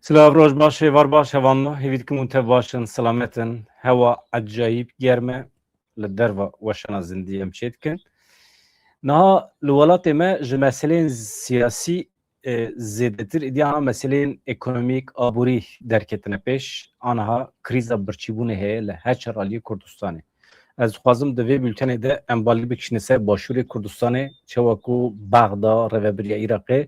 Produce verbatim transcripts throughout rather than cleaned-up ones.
Silav, roj baş, êvar baş, hevalno, hêvî dikim hûn tev baş in, selamet in. Hewa ecayîb germ e, li derva weşana zindî em çê dikin. Niha li welatê me ji meseleyên siyasî, e, zêdetir, îdî ana meseleyên ekonomîk, aborî derketine pêş. Aniha krîza birçîbûnê heye li her çar aliyê Kurdistanê. Ez dixwazim di vê bültenê de em balî bikişîne ser başûrê Kurdistanê, çawa ku Bexda, rêvebiriya Iraqê,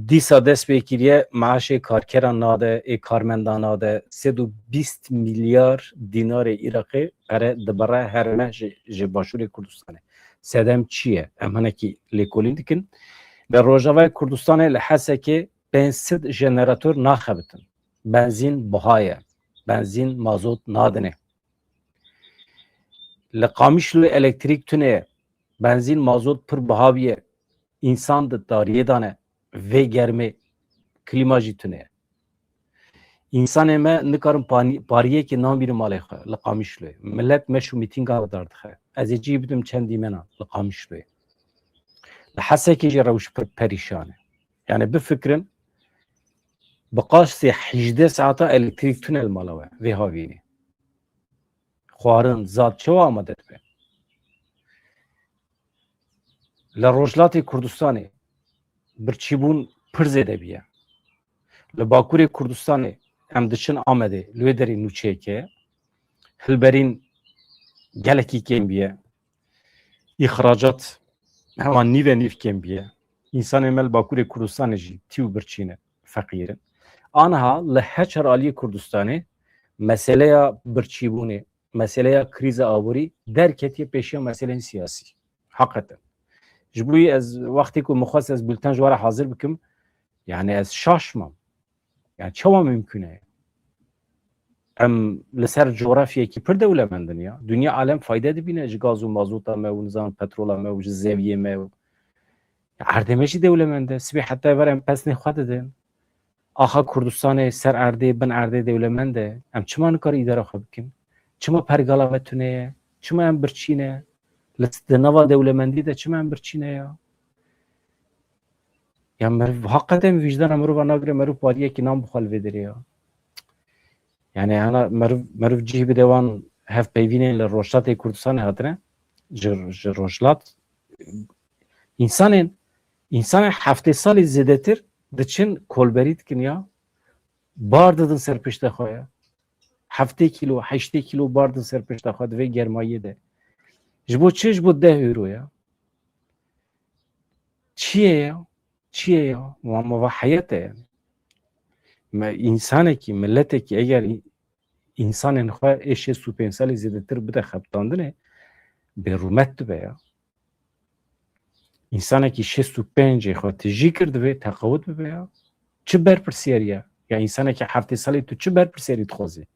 dîsa dest pê kiriye, meaşê karkeran nade, ê karmendan nade, sed û bîst milyar dînarê Iraqê pere dibire her meh ji, ji başûrê Kurdistanê. Sedem çi ye? Em hinekî lêkolîn dikin. Li Rojavayê Kurdistanê li Hesekê pênc sed jenerator naxebitin. Benzîn buha ye. Benzîn mazot nadine. Li Qamişloyê elektrîk tune ye. Benzîn, mazot pir biha bûye. Însan di tariyê de ne. Vê germê klîma jî tune ye. Însanê me nikarin pani-, pariyekê namînin malê xwe li Qamişloyê. Milet meş û mîtîngan li dar dixe. Ez ê cihê bidim çend dîmenan li Qamişloyê. Li Hesekê jî rewş pir perîşan e. Yani bifikirin, bi qasê hejdeh saeta elektrîk tune li mala we, vê havînê. Xwarin, zad çawa amade dibe? Li Rojhilatê Kurdistanê birçîbûn pir zêde bûye. Li Bakurê Kurdistanê em diçin Amedê, li wê derê nûçeyek heye. Hilberîn gelekî kêm bûye. Îxracat hema nîve nîv kêm bûye. Însanên me li Bakurê Kurdistanê jî tî û birçî ne, feqîr in. Aniha li her çar aliyê Kurdistanê meseleya birçîbûnê, meseleya krîza aborî derketiye pêşiya meseleyên siyasî. Heqeten. Ji bo wî ez wextê ku min xwest ez bulten ji we re hazir bikim, yani ez şaş mam. Yani çawa mimkun e? Em li ser coğrafyekî pir dewlemend in ya. Dinya alem fayde dibîne ji gaz û mazota me û nizanim petrola me û ji zeviyê me û ya erdê me jî dewlemend e. Sibê heta êvar em pesnê xwe didin. Axa Kurdistanê ser erdê, bin erdê dewlemend e. Em çima nikarin îdara xwe bikin? Çima pergala me tune ye? Çima em birçî ne? Li, di nava dewlemendî de çima em birçî ne ya? Ya meriv, heqeten vîjdana mirova nagire, meriv pariyekî nan bixwe li vê derê ya. Yani ana meriv, meriv cih bide wan hevpeyvînên li Rojhilatê Kurdistanê hatine, ji, ji Rojhilat. Însanên, însanên heftê salî zêdetir diçin kolberî dikin ya. Bar didin ser pişta xwe ya. Heftê kîlo, heştê kîlo bar didin ser pişta xwe di vê germayiyê de. Ji bo çi? Ji bo deh euro ya. Çi ye ya? Çi ye ya? Wa mava heyet e yani. Me, însanekî, miletekî eger î-, însanên xwe ê şêst û pênc salî zêdetir bide xebitandinê, bêrûmet dibe ya. Însanekî şêst û pêncê xwe tijî kir, divê teqewit bibe ya. Çi berpirsiyerî ye? Ya însanekî heftê salî tu çi berpirsiyerî dixwazî?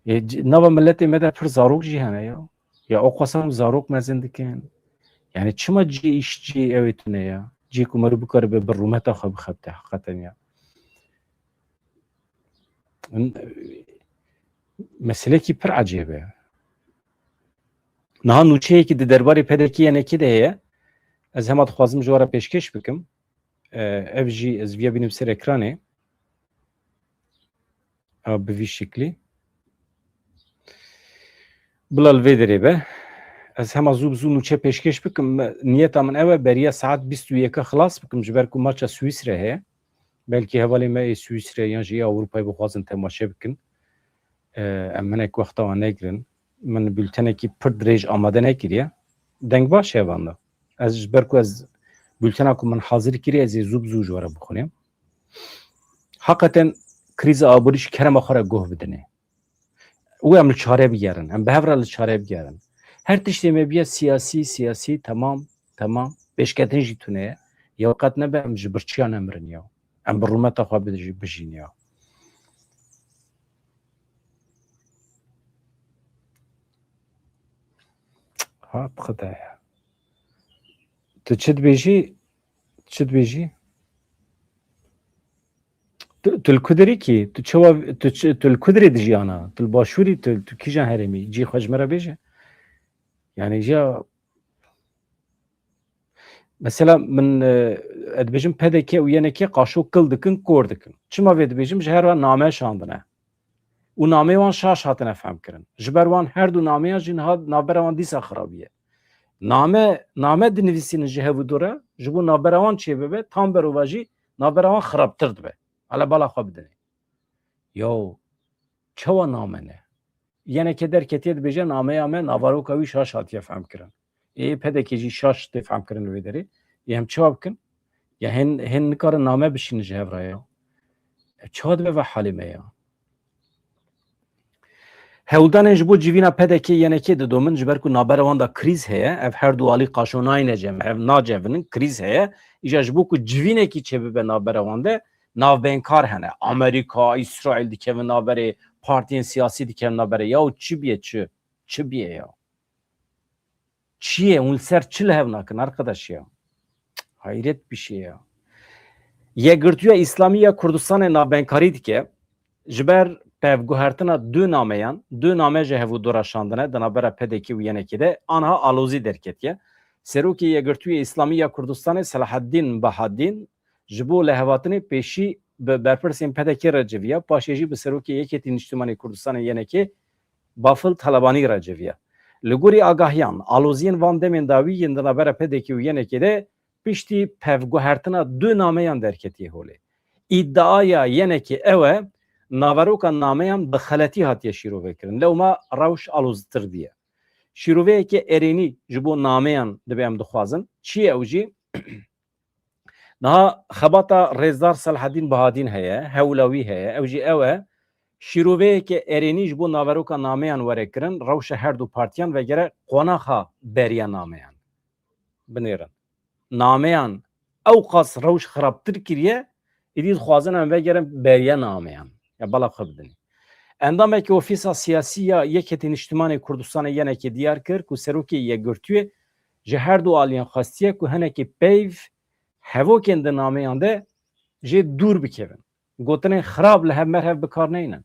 Ê, c-, nava miletê me de pir zarok jî hene ya. Ya o qasam zarok mezin dikin. Yani çima cihê îş cihê ew ê tune ya? Cihê ku meriv bikaribe bi rûmeta xwe bixebite heqeten ya. N-, meselekî pir ecêb e. Niha nûçeyekî di derbarê P D K Y N K'ê de heye. Ez hema dixwazim ji we re pêşkêş bikim. E, ev jî ez viya bînim ser ekranê. A, bi vî şeklî. Bila li vê derê be. Ez hema zû bi zû nûçe pêşkêş bikim. Me, niyeta min ew e, beriya saet bîst û yeka xilas bikim, ji ber ku maça Swîsre heye. Belkî hevalên me ê Swîsre yan jî ê Ewropayê bixwazin temaşe bikin. E, em hinek wexta wan negirin. Min bültenekî pir dirêj amade nekiriye. Deng baş e vanda. Ez ji ber ku ez bültena ku min hazir kiriye, ez ê zû bi zû ji we re bixwînim. Heqeten krîza aborî ji kerema xwe re guh bidinê. Û em li çare bigerin. Em bi hev re li çare bigerin. Her tiştê me biye siyasî, siyasî, temam, temam. Pêşketin jî tune ye. Ya qet nebe em ji birçiya nemirin ya. Em bi rûmeta xwe bijî-, bijîn ya. Ha, bi Xwedayê. Tu çi dibêjî? Çi dibêjî? Tu, tu li ku derê kî? Tu çawa, tu çi, tu li ku derê dijî ana? Tu li başûrî, tu, tu kîjan herêmî? Cî xwe ji me re bêje. Yani ya, mesela min, e, E, dibêjim P D K û Y N K qaşo kil dikin, kor dikin. Çima vê dibêjim? Ji her re name şandine. Û nameyê wan şaş hatine fehmkirin. Ji ber wan her du nameyan jî niha navbera wan dîsa xirabî ye. Name, name dinivîsînin ji hev û dû re, ji bo navbera wan çêbibe, tam berovajî navbera wan xirabtir dibe. Hele bala xwe bidinê. Yaw, çawa name ne? Y N K derketiye dibêje nameya me, navaroka wî şaş hatiye fehmkirin. Ê P D K jî şaş tê fehmkirin li wê derê. Ê em çawa bikin? Ya hên, hên nikarin name bişînin ji hev re ya. E, çawa dibe ve halê me ya? Hewldanên ji bo civîna P D K Y N K didomin, ji ber ku navbera wan de krîz heye, ev her du alî qaşo nayne cem, ev nacevinin, krîz heye. Îja ji bo ku civînekî çêbibe navbera wan de, navbeynkar hene. Amerîka, Îsraîl dikevin navberê, partiyên siyasî dikevin navberê. Yaw çi biye çi? Çi biye ya? Çi ye? Hûn li ser çi li hev nakin arkadaş ya? Hayret bir şey ya. Yekgirtûya Îslamî ya Kurdistanê navbeynkari dike. Ji ber pevguhertina du nameyan, du name ji hev û dû re şandine di navbera P D K û Y N K de, anha alozî derketiye. Serokê Yekgirtûyê Îslamî ya Kurdistanê Selahaddîn Bahadîn ji bo lihevhatinê pêşî bi berpirsên P D K re civiya, paşê jî bi serokê Yekêtî Niştimanê Kurdistanê Y N K Bafil Talebanî re civiya. Li gorî agahiyan, aloziyên van demên dawî yên di navbera P D K û Y N K de piştî pevguhertina du nameyan derketiye holê. Îdiaya Y N K ew e, naveroka nameyan bi xeletî hatiye şîrovekirin. Lewma rewş aloztir diye. Şîroveyeke erênî ji bo nameyan dibe em dixwazin. Çi ye ew jî? Niha xebata Rêzdar Selahedîn Bahadîn heye, hewla wî heye. Ew jî ew e, şîroveyeke erênî ji bo naveroka nameyan were kirin, rewşa her du partiyan vegere qonaxa beriya nameyan binêrin. Nameyan ew qas rewş xirabtir kiriye, îdî dixwazin em vegerin beriya nameyan. Ya bala xwe bidinî. Endamekî Ofîsa Siyasî ya Yekêtî Niştimanê Kurdistanê Y N K diyar kir ku serokê Yekgirtûyê ji her du aliyan xwestiye ku hinekî peyv hevokên di nameyan de jê dûr bikevin. Gotinên xirab li hev merhev bi kar neynin.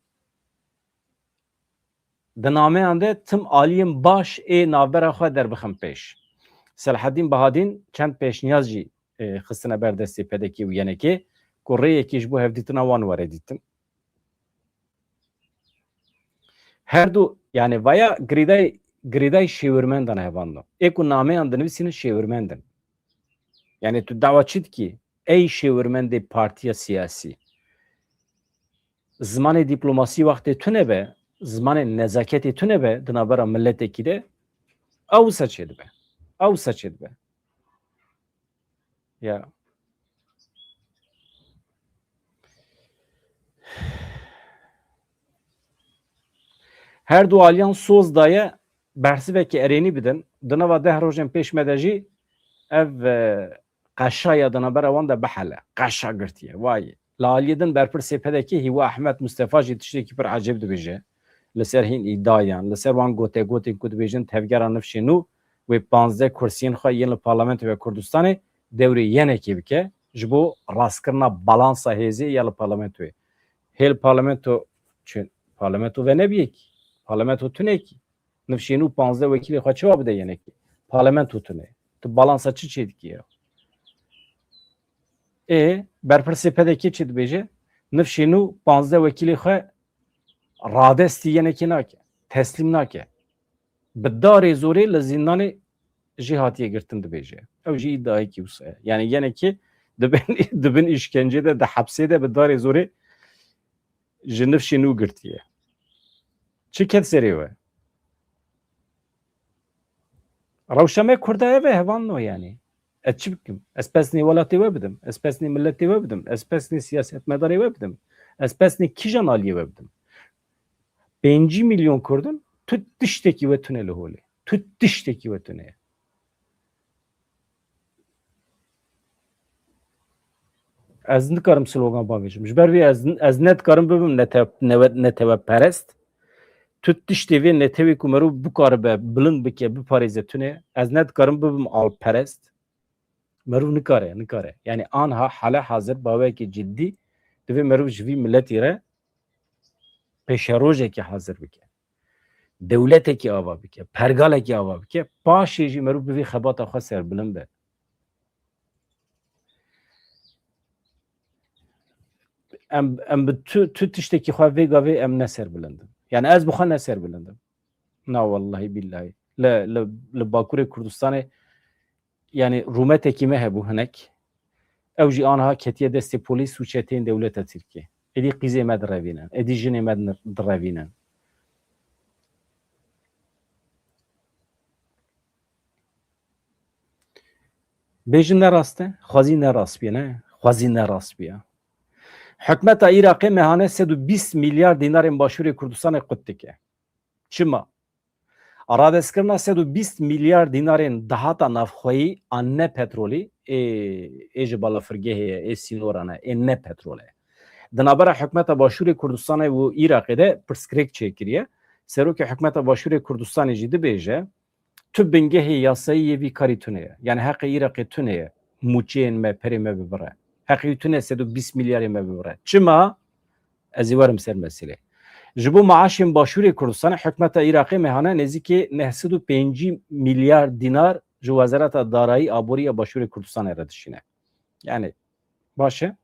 Di nameyan de tim aliyên baş ê navbera xwe derbixin pêş. Selahedîn Bahadîn çend pêşniyaz jî, e, xistine ber destê P D K û Y N K ku rêyekê ji bo hevdîtina wan were dîtin. Her du, yani vaya girêdayî, girêdayî şêwirmendan hevalno. Ê ku nameyan dinivîsînin şêwirmend in. Yani tu dawa çi dikî? Ey şêwirmendê partiya siyasî. Zimanê dîplomasî wextê tune be, zimanê nezaketê tune be di navbera miletekî de, ew wisa çêdibe. Ew wisa çêdibe. Ya. Her du aliyan soz daye bersivekî erênî bidin. Di nava deh rojên pêş me de jî ev, e, qeşa ya di navbera wan de bihele. Qeşa girtiye. Vay. Li aliyê din berpirsê P D K Hîwa Ehmed Mustefa jî tiştekî pir ecêb dibêje. Li ser hîn îdiayan, li ser wan gotegotên ku dibêjin tevgera Nifşê Nû wê panzdeh kursiyên xwe yên li Parlamentoya Kurdistanê dewrê Y N K bike, ji bo rastkirina balansa hêzê ya li parlamentoyê. Hê li parlamento çi? Parlamento venebiyekî. Parlamento tunekî. Nifşê Nû panzdeh wekîlê xwe çawa bide Y N K'ê? Parlamento tune. Tu balansa çi çêdikî ya? Ê, berpirsê P D K çi dibêje? Nifşê Nû panzdeh wekîlê xwe radestî Y N K'ê nake. Teslîm nake. Bi darê zorê li zîndanê jê hatiye girtin dibêje. Ew jî îdiayekî wisa ye. Yani Y N K di bin, di bin îşkencê de, di hepsê de bi darê zorê ji Nifşê Nû girtiye. Çi ket serê we? Rewşa me Kurda ev e, hevalno yani. Ez çi bikim? Ez pesnê welatê we bidim. Ez pesnê miletê we bidim. Ez pesnê siyasetmedarê we bidim. Ez pesnê kîjan aliyê we bidim? Pêncî milyon Kurd in, tu tiştekî we tune li holê. Tu tiştekî we tune ye. Ez nikarim slogan bavêjim. Ji ber vê ez, ez ne dikarim bibim nete-, newe-, neteweperest. Tu tiştê vê netewê ku merov bikaribe bilind bike, biparêze tune. Ez ne dikarim bibim alperest. Merov nikare, nikare. Yani anha hale hazir baweyekî ciddî divê merov ji vî miletî re pêşerojekî hazir bike. Dewletekî ava bike, pergalekî ava bike, paşê jî merov bi vî xebata xwe serbilind be. em, em bi tu, tu tiştekî xwe vê gavê em ne serbilind in. Yani ez bi xwe ne serbilind im. Na wellahî billahî. Li, li, li Bakurê Kurdistanê yani rûmetekî me hebû hinek. Ew jî aniha ketiye destê polîs û çeteyên dewleta Tirkiyê. Êdî qîzê me direvînin. Êdî jinê me dir-, direvînin. Bêjin ne rast e, xwezî ne rast bîye, ne? Xwezî ne rast bîye. Hikûmeta Iraqê mehane sed û bîst milyar dînarên Başûrê Kurdistanê qut dike. Çima? Radestkirina sed û bîst milyar dînarên dahata navxweyî a ne petrolî, ê, ê ji balafirgehê ye, ê sînoran e, ê ne petrol e. Di navbera hikûmeta Başûrê Kurdistanê û Iraqê de pirsgirêk çêkiriye. Serokê hikûmeta Başûrê Kurdistanê jî dibêje, tu bingehê yasayî yê vî karî tune ye. Yani heqê Iraqê tune ye. Mûçeyên me, perê me bibire. Heqê wî tune sed û bîst milyarê me bibire. Çima? Ez ê werim ser meselê. Ji bo maaşên Başûrê Kurdistanê hikûmeta Iraqê mehane nêzîkî neh sed û pêncî milyar dînar ji Wezareta Darayî Aborî ya Başûrê Kurdistanê re dişîne. Yani baş e.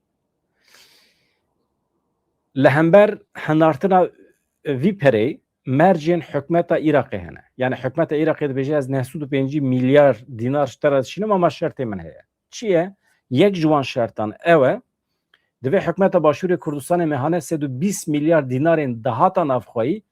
Li hember hinartina vî pereyê mercên hikûmeta Iraqê hene. Yani hikûmeta Iraqê dibêje ez neh sed û pêncî milyar dînar ji te re dişînim ama şertê min heye. Çi ye? Yek ji wan şertan ew e, divê hikûmeta Başûrê Kurdistanê mehane sed û bîst milyar dînarên dahata navxweyî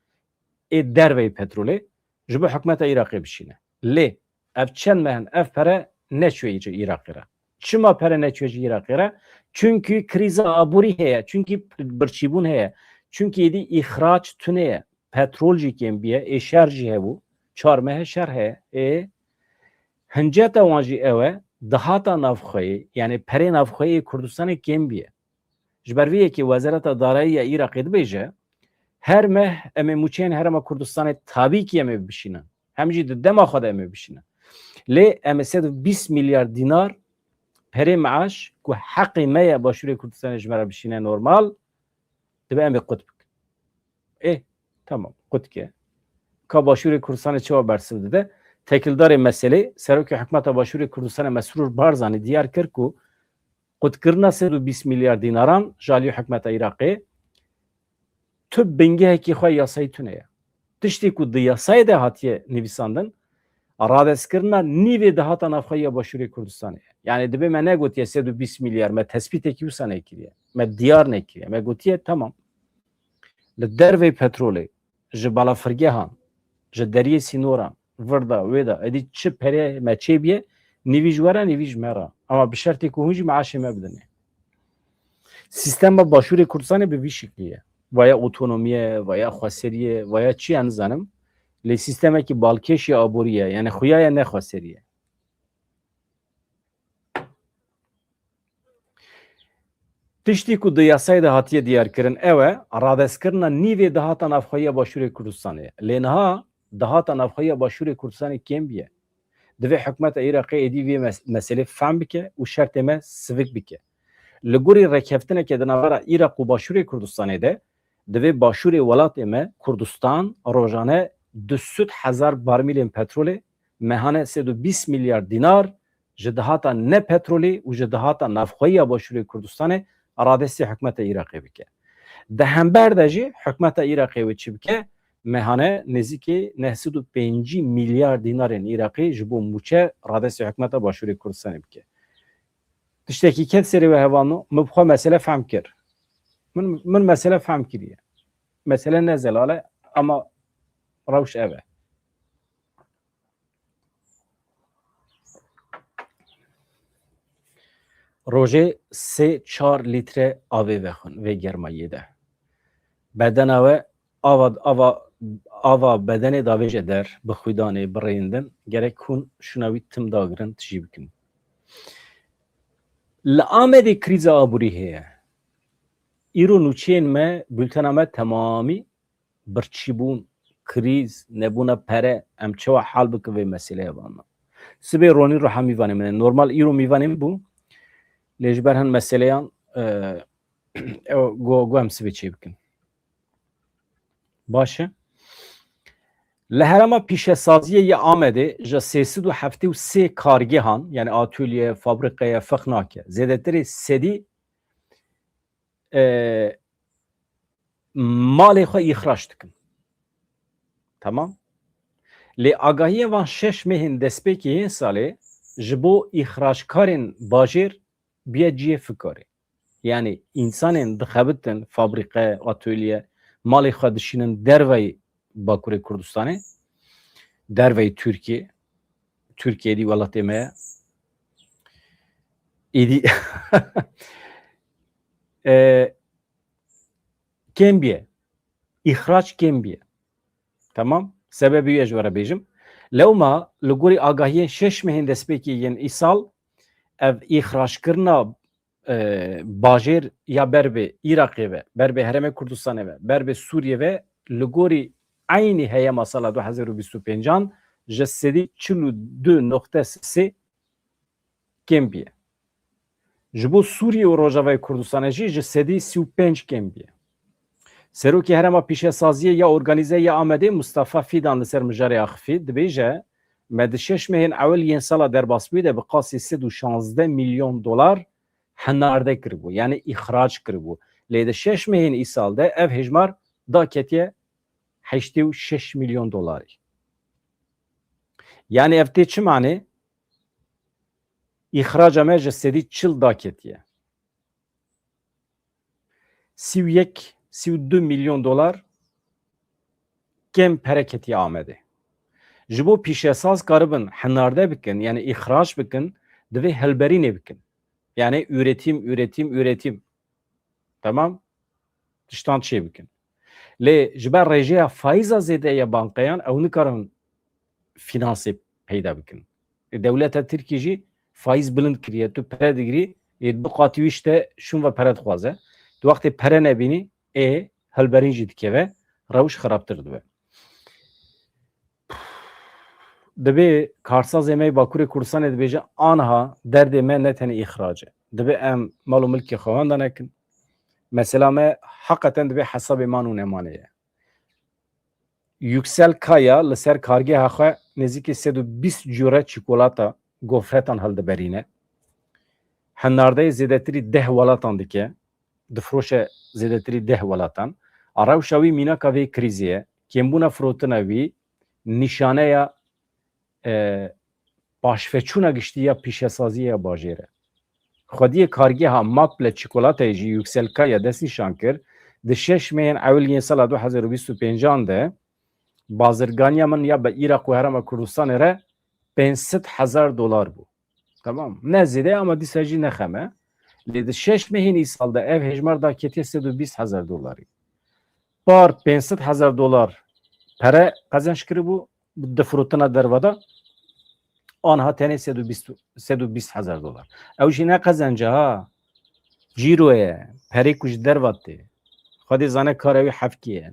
ê derveyî petrolê ji bo hikûmeta Iraqê bişîne. Lê ev çend meh in ev pere neçûye ji Iraqê re. Çima pere neçûye ji Iraqê re? Çunkî krîza aborî heye, çunkî birçîbûn heye, çunkî êdî îxrac tune ye, petrol jî kêm bîye, ê şer jî hebû, çar mehe şer heye. Ê hinceta wan jî ew e, dahata navxweyê, yani perê navxweyê Kurdistanê kêm bîye. Ji ber vê yekê Wezareta Darayî ya Iraqê dibêje, her meh em ê mûçeyên Herêma Kurdistanê tabî kî em ê bişînin. Hem jî di dema xwe de em ê bişînin. Lê em ê sed û bîst milyar dînar perê meaş ku heqê me ye Başûrê Kurdistanê ji me re bişîne normal, dibe em ê qut bikin. Ê, tamam, qut ke. Ka Başûrê Kurdistanê çawa bersiv dide? Tekildarê meselê, Serokê Hikûmeta Başûrê Kurdistanê Mesrûr Barzanî diyar kir ku qutkirina sed û bîst milyar dînaran ji aliyê hikûmeta Iraqê tu bingehekî xwe yasayî tune ye. Tiştê ku di yasayê de hatiye nivîsandin, radestkirina nîvê dahata navxweyî ya Başûrê Kurdistanê ye. Yani dibê me negotiye sed û bîst milyar, me tespîtekî wisa nekiriye. Me diyar nekiriye. Me gotiye, tamam. Li derveyî petrolê, ji balafirgehan, ji deriyê sînoran, vir de, wê de, êdî çi perê me çêbûye, nîvî ji we re, nîvî ji me re. Ama bi şertê ku hûn jî meaşê me bidinê. Sîstema Başûrê Kurdistanê bi vî şiklî ye. Vaya otonomiye, vaya xweseriye, vaya çi ye nizanim. Lê sîstemekî balkêş ya aborî ye, yani xuya ye ne xweserî ye. Tiştî ku di yasayê de hatiye diyarkirin ew e, radestkirina nîvê dahata navxweyî ya Başûrê Kurdistanê ye. Lê niha dahata navxweyî ya Başûrê Kurdistanê kêm bûye. Divê hikûmeta Iraqê êdî vê mes-, meselê fehm bike û şertê me sivik bike. Li gorî rêkeftineke di navbera Iraq û Başûrê Kurdistanê de, divê başûrê welatê me, Kurdistan, rojane du sed hezar barmîlên petrolê, mehane sed û bîst milyar dînar ji dahata ne petrolî û ji dahata navxweyî ya Başûrê Kurdistanê radestî hikûmeta Iraqê bike. Di hember de jî hikûmeta Iraqê wê çi bike? Mehane nêzîkî neh sed û pêncî milyar dînarên Iraqî ji bo mûçe radestî hikûmeta Başûrê Kurdistanê bike. Tiştekî ket serê we hevalno, min bi xwe mesele fehm kir. Min, min mesele fehm kiriye. Mesele ne zelal e, ama rewş ev e. Rojê sê çar lître avê vexwin vê germayiyê de. Bedena we ava, ava, ava bedenê davêje der, bi xwîdanê, bi rêyindin, gerek hûn şûna wî tim dagirin, tijî bikin. Li Amedê krîza aborî heye. Îro nûçeyên me, bultena me temamî birçîbûn, krîz, nebûna pere, em çawa hal bikin vê meseleyê vana. Sibê ronî ruha mîvanê min e. Normal îro mîvanê min bû. Lê ji ber hin meseleyan, e, ew go, go em sibê çê bikin. Baş e. Li herêma pîşesaziyê ya Amedê ji sê sed û heftê û sê kargehan, yani atölye, fabrikaya, fixnake, zêdetirê sedî e, malê xwe îxrac dikin. Tamam. Lê agahiyên van şeş mehên destpêkê yên salê ji bo îxrackarên bajêr bûye cihê fikarê. Yani, însanên dixebitin fabrîqe, atölye, malê xwe dişînin derveyî Bakurê Kurdistanê, derveyî Tirkiyê, Tirkiye dî welatê me ye. Êdî, e, kêm bûye. Îxrac kêm bûye. Tamam? Sebebî wê ji we re bêjim. Lewma li gorî agahiyên şeş mehên destpêkê yên îsal, ev îxrackirina, e, bajêr ya ber bi Iraqê ve, ber bi Herêmê Kurdistanê ve, ber bi Sûriyê ve, li gorî eynî heyema sala du hezar û bîst û pêncan ji sedî çil û du noqte sê kêm bûye. Ji bo Sûriyê û Rojavayê Kurdistanê jî ji sedî sî û pênc kêm bûye. Serokê Herêma Pîşesaziyê ya Organîze ya Amedê Mustafa Fîdan li ser mijarê axifî dibêje, me di şeş mehên ewil yên sala derbasbûyî de bi qasî sed û şazdeh milyon dolar henarde kiribû, yani îxrac kiribû. Lê di şeş mehên îsal de ev hejmar daketiye heştê û şeş milyon dolarî. Yani ev tê çi manê? Îxraca me ji sedî çil daketiye. Sî û yek, sî û du milyon dolar kêm pere ketiye Amedê. Ji bo pîşesaz karibin henarde bikin, yani îxrac bikin, divê hilberînê bikin. Yani üretim, üretim, üretim. Tamam? Tiştan çê bikin. Lê ji ber rêjeya faiza zêde ya bankeyan, ew nikarin finansê peyda bikin. E, dewleta Tirkî jî faiz bilind kiriye. Tu pere digirî, ê du qatî wî ji te şûn ve pere dixwaze. Tu wextê pere nebînî, ê hilberîn jî dikeve, rewş xirabtir dibe. Dibê karsazê me yê Bakurê Kurdistanê dibêje, aniha derdê me ne tenê îxrac e. Dibê em mal û milkê xwe wenda nekin. Mesela me heqeten dibê hesabê man û nemanê ye. Yüksel Kaya li ser kargeha xwe nêzîkî sed û bîst cure çîkolata, gofretan hildiberîne. Henardeyê zêdetirî deh welatan dike, difroşe zêdetirî deh welatan. A rewşa wî mînaka vê krîzê ye. Kêmbûna firotina wî nîşaneya, e, paşveçûna giştî ya pîşesaziyê ya bajêr e. Xwediyê kargeha Maple Çikolatayê jî Yüksel Kaya destnîşan kir, di şeş mehên ewil yên sala du hezar û bîst û pêncan de bazirganiya min ya bi Iraq û Herêma Kurdistanê re pênc sed hezar dolar bû. Tamam. Ne zêde ama dîsa jî ne xem e. Lê di şeş mehên îsal de ev hejmar daketiye sed û bîst hezar dolarî. Par pênc sed hezar dolar pere qezenc kiribû, di firotina derve de, aniha tenê sed û bîst, sed û bîst hezar dolar. Ew jî ne qezenc e ha. Cîro ye, perê ku ji derve tê. Xwedê zane kara wî hevkê ye.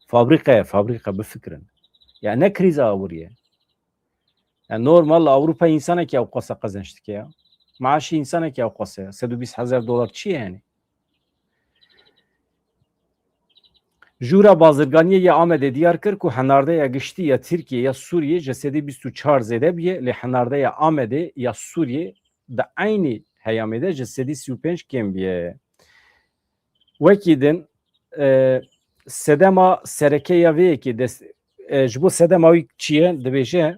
Fabrîqe ye, fabrîqe, bifikirin. Ya ne krîza awirî ye. Yani normal li Ewropa însanekî ewqasa qezenc dike ya. Maaşê însanekî ewqasa ye. Sed û bîst hezar dolar çi ye yani? Jûra Bazirganiyê ya Amedê diyar kir ku henardeya giştî ya Tirkiye ya Sûriyê ji sedî bîst û çar zêde bûye, lê henardeya Amedê ya Sûriyê di eynî heyamê de ji sedî sî û pênc kêm bûye. Wekî din, e, sedema sereke ya vê yekê dest, e, ji bo sedema wî çi ye, dibêje,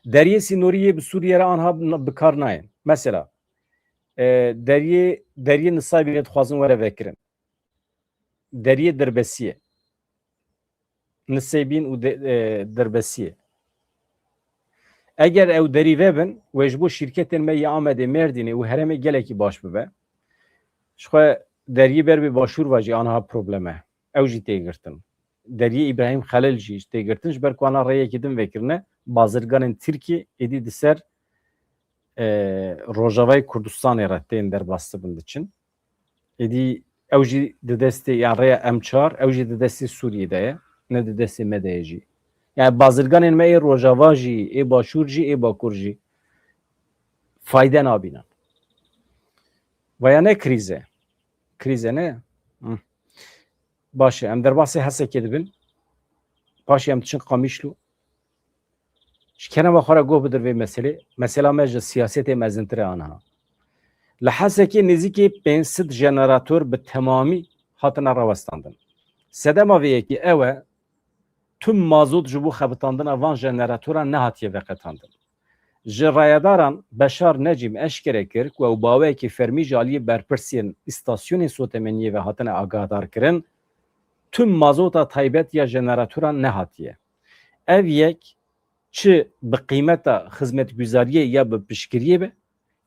deriyê sînorî yê bi Sûriyê re anha bi kar nayên. Mesela, e, deriyê, deriyê Nisaybînê dixwazin were vekirin. Deriyê Dirbesiyê. Niseybîn û de, e, Dirbesiyê. Eger ew derî vebin, wê ji bo şîrketên me yê Amedê, Mêrdînê û herêmê gelekî baş bibe. Ji xwe deriyê ber bi başûr ve jî aniha problem e. Ew jî tê girtin. Deriyê Îbrahîm Xelîl jî tê girtin, ji ber ku ana rêyekî din vekirine, bazirganên Tirkî êdî di ser, e, Rojavayê Kurdistanê re tên derbas dibin diçin. Êdî ew jî di destê, ya rêya M çar, ew jî di destê Sûriyê de ye, ne di destê me de ye jî. Yani bazirganên me ê Rojava jî, ê Başûr jî, ê Bakur jî fayde nabînin. Vaya ne krîze? Krîze ne? Hı. Baş e, em derbasê Hesekê dibin. Paşê em diçin Qamişlo. Ji kerema xwe re guh bidir vê meselê. Mesela me ji siyasetê mezintir e aniha. Li Hesekê nêzîkî pênc sed jenerator bi temamî hatine rawestandin. Sedema vê yekê ew e, tu mazot ji bo xebitandina van jeneratoran nehatiye veqetandin. Ji rayedaran Beşar Necîm eşkere kir ku ew baweyekî fermî ji aliyê berpirsiyên îstasyonên sotemeniyê ve hatine agahdarkirin, tu mazota taybet ya jeneratoran nehatiye. Ev yek çi bi qîmeta xizmetguzariyê ya bi piştgiriyê be,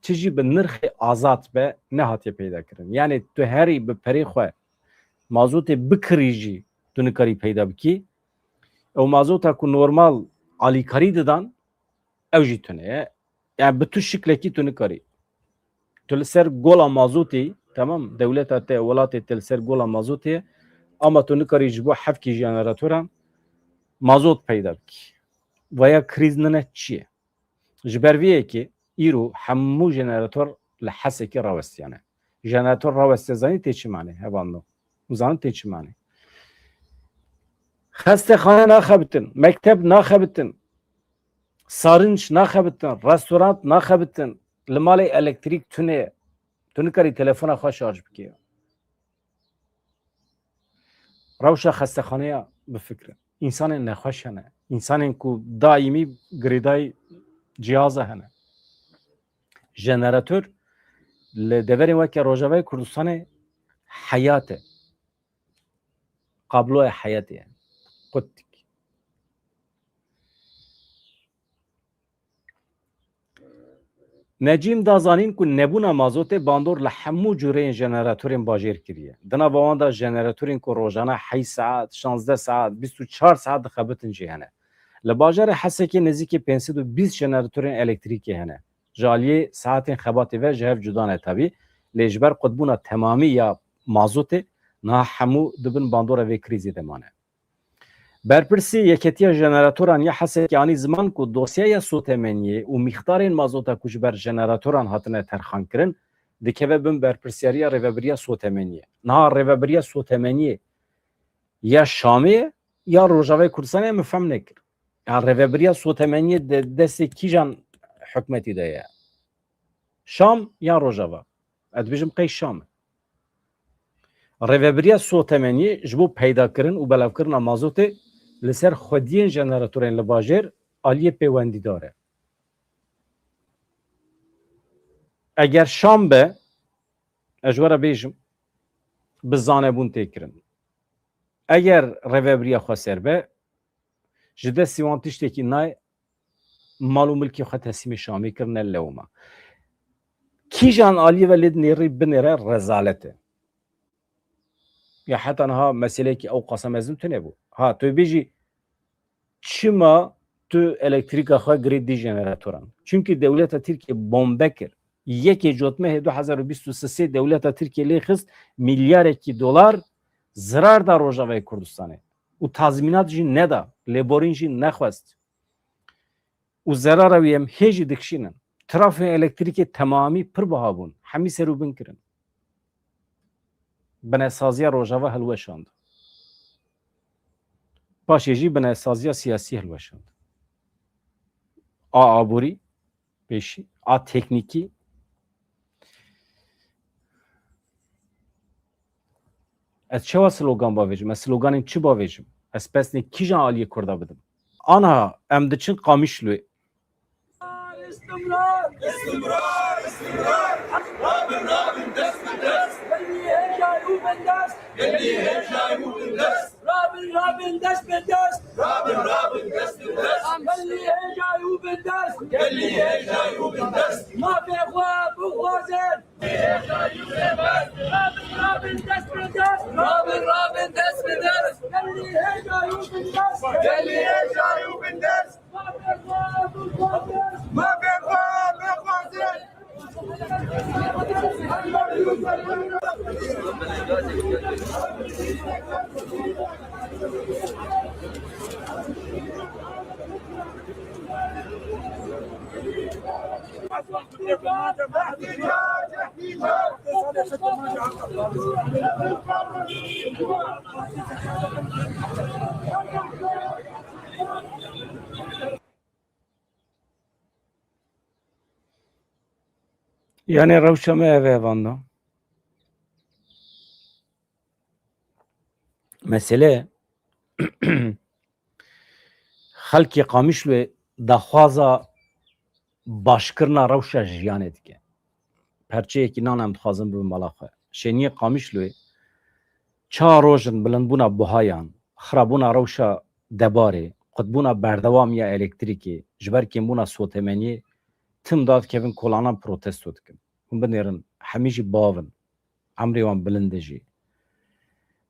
çi jî bi nirxê azad be, nehatiye peyda kirin. Yanî tu herî bi perê xwe mazotê bikirî jî tu nikarî peyda bikî. Ew mazota ku normal alîkarî didan, ew jî tune ye. Yani bi tu şiklekî tu nikarî. Tu li ser gola mazotê, temam, dewleta te, welatê te li ser gola mazotê ye, ama tu nikarî ji bo hevkî jeneratoran mazot peyda bikî. Vaya krîz nine çi ye? Ji ber vê yekê îro hemû jenerator li Hesekê rawestiyane. Jenerator rawestiye, zanî tê çi mane, hevalno? Hûn zanin tê çi mane? Xestexane naxebitin, mekteb naxebitin, sarinç naxebitin, restorant naxebitin, li malê elektrîk tune ye. Tu nikarî telefona xwe şarj bikî. Rewşa xestexaneya bifikirin. Însanên nexweş hene. Însanên ku daîmî girêdayî cihaza hene. Jenerator li deverên weke Rojavayê Kurdistanê heyat e. Kabloya heyatê ye. Qutik. Necîm da zanîn ku nebûna mazotê bandor li hemû cûreyên jeneratorên bajêr kiriye. Di nava wan de jeneratorên ku rojane heyş saet, şazdeh saet, bîst û çar saet dixebitin jî hene. Li bajarê Hesekê nêzîkî pênc sed û bîst jeneratorên elektrîkê hene. Ji aliyê saetên xebatê ve ji hev cuda ne tabî. Lê ji ber qutbûna temamî ya mazotê niha hemû di bin bandora vê krîzê de mane. Berpirsî Yeketiya Jeneratoran ya Hesekê anî ziman ku dosyeya sotemeniyê û mîqdarên mazota ku ji ber jeneratoran hatine terxankirin, dikeve bin berpirsiyariya Rêvebiriya Sotemeniyê. Niha Rêvebiriya Sotemeniyê ya Şamê ye, ya Rojavayê Kurdistanê ye, min fehm nekir. Ya Rêvebiriya Sotemeniyê di destê kîjan hikûmetî de ye? Şam yan Rojava? Ez dibêjim qey Şam e. Rêvebiriya Sotemeniyê ji bo peydakirin û belavkirina mazotê li ser xwediyên jeneratorên li bajêr aliyê pêwendîdar e. Eger Şam be, ez ji we re bêjim, bi zanebûn tê kirin. Eger Rêvebiriya Xweser be, ji destê wan tiştekî nayê, mal û milkê xwe teslîmê Şamê kirine lewma. Kîjan aliyê ve lê dinêrî binêre rezalet e. Ya heta niha meseleyekî ew qasa mezin tune bû. Ha, tu bêjî çima tu elektrîka xwe girê dî jeneratoran? Çimkî dewleta Tirkiye bombe kir. Yekê Cotmehê du hezar û bîst û sisê dewleta Tirkiye lê xist milyarekî dolar zirar da Rojavayê Kurdistanê. Û tazmînat jî neda, lêborîn jî nexwest. Û zerara wî em hê jî dikişînin. Trafên elektrîkê temamî pir biha bûn. Hemî ser û bin kirin. Binesaziya Rojava hilweşand. Paşê jî binesaziya siyasî hilweşand. A aborî, pêşî, a teknîkî. Ez çawa slogan bavêjim? Ez sloganên çi bavêjim? Ez pesnê kîjan aliyê Kurda bidim? Aniha em diçin Qamişloyê. İstimrar! İstimrar! İstimrar! Rabin, rabin, dest bi dest! Gelî hêjayî û bindest! Gelî hêjayî û bindest! Rabin, rabin, dest bi dest! Rabin, rabin, dest bi dest! Gelî hêjayî û bindest! Gelî hêjayî û bindest! Mafê xwe bixwazin! Rabin, rabin, dest bi dest! Rabin, rabin, dest bi dest! Gelî hêjayî û bindest! Gelî hêjayî û bindest! Mafê xwe bixwazin! Yani rewşa me ev e vanda. Mesele xelkê Qamişloyê daxwaza başkirina rewşa jiyanê dike. Perçeyekî nan em dixwazin bibin mala xwe. Şêniyê Qamişloyê çar roj in bilindbûna buhayan, xirabûna rewşa debarê, qutbûna berdewam ya elektrîkê, ji ber kêmbûna sotemeniyê tim dadikevin kolanan protesto dikin. Hûn binêrin, hemî jî bav in. Emrê wan bilind e jî.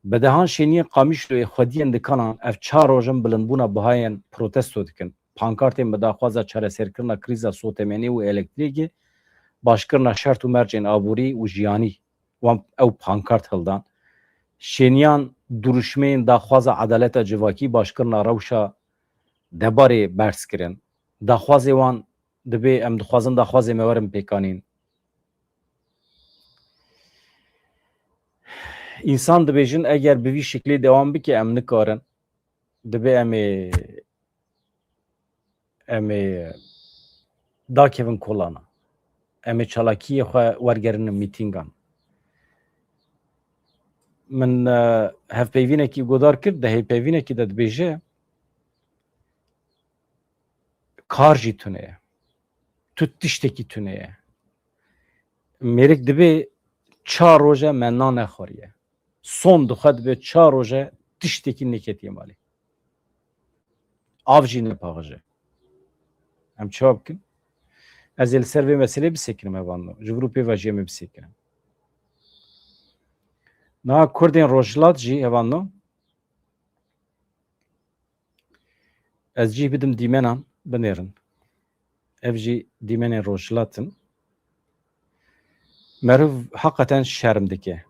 Bi dehan şêniyên Qamişloyê xwediyên dikanan ev çar roj in bilindbûna bihayên protesto dikin. Pankartên bi daxwaza çareserkirina krîza sotemenî û elektrîkê, başkirina şert û mercên aborî û jiyanî. Wan ew pankart hildan. Şêniyan duruşmeyên daxwaza edaleta civakî, başkirina rewşa debarê berz kirin. Daxwazê wan dibê em dixwazin daxwazê me werin pêkanîn. Însan dibêjin eger bi vî şiklê dewam bike em nikarin. Dibê em ê, em ê dakevin kolana. Em ê çalakiyê xwe wergerinin mîtîngan. Min, e, hevpeyvînekî guhdar kir, di hevpeyvînekî de dibêje, kar jî tune ye. Tu tiştekî tune ye. Mêrik dibê çar roje me nan nexwariye. Son dixwe dibê çar roje tiştekî neketiye malê. Av jî nepaxije. Em çawa bikin? Ez ê li ser vê meselê bisekinim hevando. Ji vir û pêva jî em ê bisekinim. Niha Kurdên Rojhilat jî hevando. Ez cih bidim dîmenan binêrin. Ev jî dîmenên Rojhilat in. Meriv heqeten şerm dike.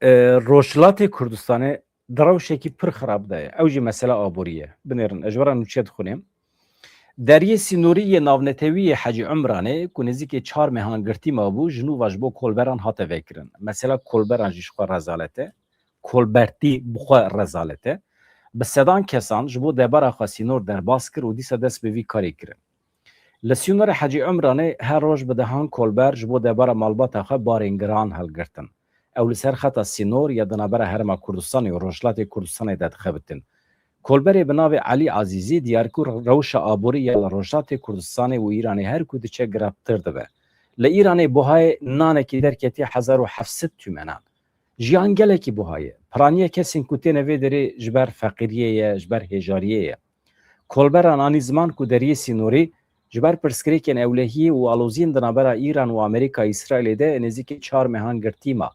E, Rojhilatê Kurdistanê di rewşekî pir xirab de ye. Ew jî mesela aborî ye. Binêrin, ez ji we re nûçe dixwînim. Deriyê sînorî yê navnetewî yê Hecî Umranê ku nêzîkî çar mehan girtî mabû, ji nû ve ji bo kolberan hate vekirin. Mesela kolberan jî ji xwe rezalet e. Kolbertî bi xwe rezalet e. Bi sedan kesan ji bo debara xwe sînor derbas kir û dîsa dest bi vî karê kirin. Li sînorê Hecî Umranê her roj bi dehan kolber ji bo debara malbata xwe barên giran hilgirtin. Ew li ser xeta sînor ya di navbera Herêma Kurdistanê û Rojhilatê Kurdistanê de dixebitin. Kolberê bi navê Elî Azîzî diyar kir, rewşa aborî ya li Rojhilatê Kurdistanê û Îranê her ku diçe giraptir dibe. Li Îranê buhayê nanekî derketiye hezar û heft sed tûmenan. Jiyan gelekî buha ye. Piraniya kesên ku têne vê derê ji ber feqîriyê ye, ji ber hêjariyê ye. Kolberan anî ziman ku deriyê sînorî ji ber pirsgirêkên ewlehiyê û aloziyên di navbera Îran û Amerîka Îsraîlê de nêzîkî çar mehan girtî ma.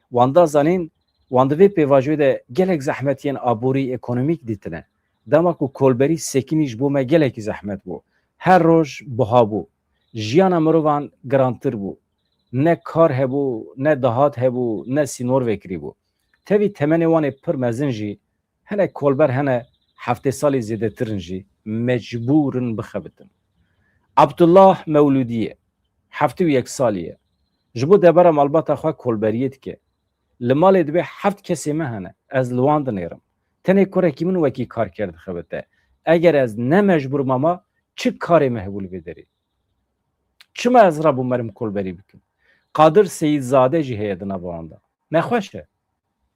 Wan da zanîn, wan di vê pêvajoyê de gelek zehmetiyên aborî, ekonomîk dîtine. Dema ku kolberî sekinî ji bo me gelekî zehmet bû. Her roj buha bû. Jiyana mirovan girantir bû. Ne kar hebû, ne dahat hebû, ne sînor vekirî bû. Tevî temenê wan ê pir mezin jî, hinek kolber hene heftê salî zêdetir in jî, mecbûr in bixebitin. Abdullah Mewlûdî ye, heftê û yek salî ye. Ji bo debara malbata xwe kolberiyê dike. Li malê dibê heft kesê me hene, ez li wan dinêrim. Tenê kurekî min wekî karker dixebite. Eger ez ne mecbûr mama, çi karê me hebû li vê derê? Çima ez rabûm merim kolberî bikim? Qadir Seyîdzade jî heye di nava wan de. Nexweş e.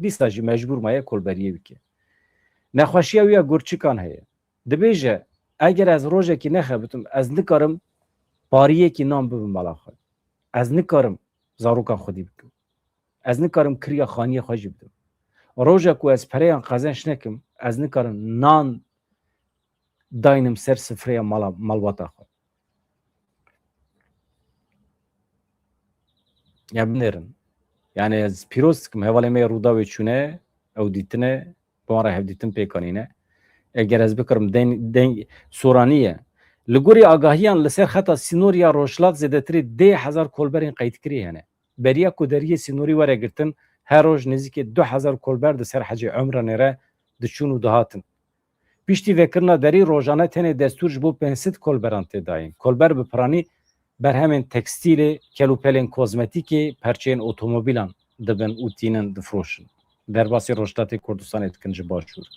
Dîsa jî mecbûr maye kolberiyê bike. Nexweşiya wî ya gurçikan heye. Dibêje, eger ez rojekî nexebitim, ez nikarim pariyekî nan bibim mala xwe. Ez nikarim zaroka xwedî bikim. Ez nikarim kiriya xaniyê xwe jî bidim. Roja ku ez pereyan qezenç nekim, ez nikarim nan daynim ser sifreya mala, malbata xwe. Ya binêrin. Yani ez pîroz dikim, hevalê me Rûdawê çûne, ew dîtine, bi wan re hevdîtin pêk anîne. Eger ez bikirim, deng, deng soranî ye. Li gorî agahiyan li ser xeta sînor ya Rojhilat zêdetirî deh hezar kolberên qeydkirî hene. Beriya ku deriyê sînorî were girtin, her roj nêzîkî du hezar kolber di ser Hecî Umranê re diçûn û dihatin. Piştî vekirina derî rojane tenê destûr ji bo pênc sed kolberan tê dayîn. Kolber bi piranî berhemên tekstîlê, kelûpelên kozmetîkê, perçeyên otomobîlan dibin û tînin difiroşin. Derbasî Rojhilatê Kurdistanê dikin ji Başûr.